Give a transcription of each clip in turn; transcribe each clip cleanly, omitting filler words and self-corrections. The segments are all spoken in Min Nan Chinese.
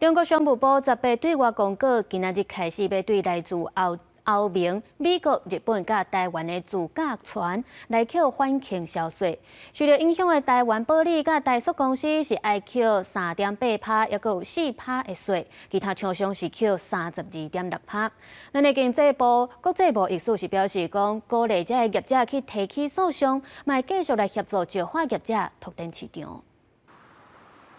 中國商務部十八對外公告，今仔日開始欲對來自歐盟、美國、日本佮台灣的聚甲醛來課反傾銷稅。受著影響的台灣保利佮台塑公司是愛課3.8趴，抑閣有4趴的稅，其他廠商是課32.6趴。咱的經濟部國際貿易署是表示講，鼓勵這个業者去提起訴訟，嘛會繼續來協助石化業者拓展市場。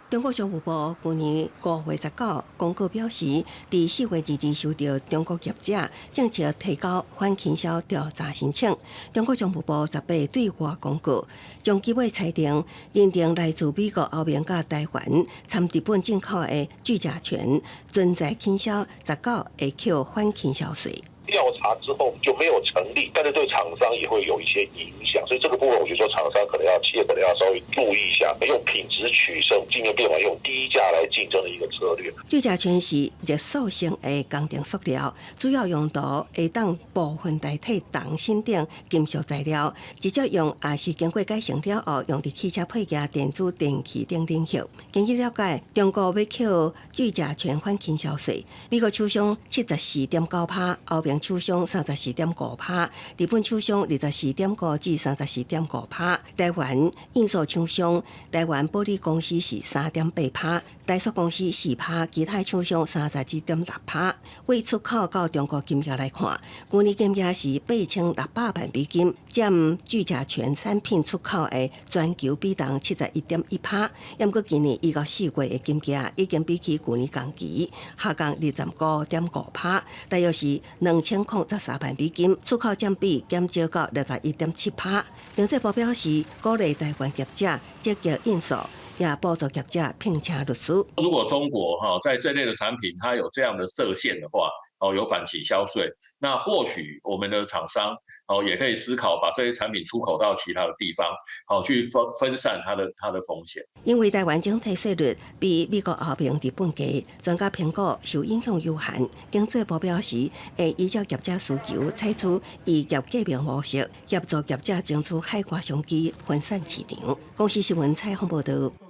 中國商務部去年5月19公告表示，佇4月22收到中國業者正式提交反傾銷調查申請。中國商務部十八對外公告，將計劃裁定認定來自美國、歐盟佮台灣摻日本進口的聚甲醛存在傾銷，19會課反傾銷稅。調查之後就沒有成立，但是對廠商也會有一些影響，所以這個部分我覺得說廠商可能要企業可能要稍微注意一下，用品質取勝，盡量避免用低價來競爭的一個策略。聚甲醛是熱塑性的工程塑料，主要用途會當部分代替銅、鋅等金屬材料，直接用抑是經過改性了後，用佇汽車配件、電子電器等領域。根據了解，中國欲課聚甲醛反傾銷稅，美國廠商74.9趴，歐盟廠商34.5趴，日本廠商24.5至34.5趴，台灣印塑廠商台灣保利公司是3.8趴，台塑公司4趴，其他廠商32.6趴。為出口到中國金額來看，去年金額是8600萬美金，佔聚甲醛產品出口的全球比重71.1趴。毋過今年1到4月的金額已經比起舊年同期下降25.5趴，大約是2013萬美金，出口佔比減少到61.7趴。經濟部表示，鼓勵台灣業者積極應訴，也補助業者聘請律師。如果中國哈在這類的產品，它有這樣的設限的話，哦，有反傾銷稅，那或許我們的廠商哦也可以思考把這些產品出口到其他的地方，好去分散它的風險。因為台灣整體稅率比美國、歐盟、日本低，專家評估受影響有限。經濟部表示，會依照業者需求，採取異業結盟模式，協助業者爭取海外商機，分散市場。公視新聞採訪報導。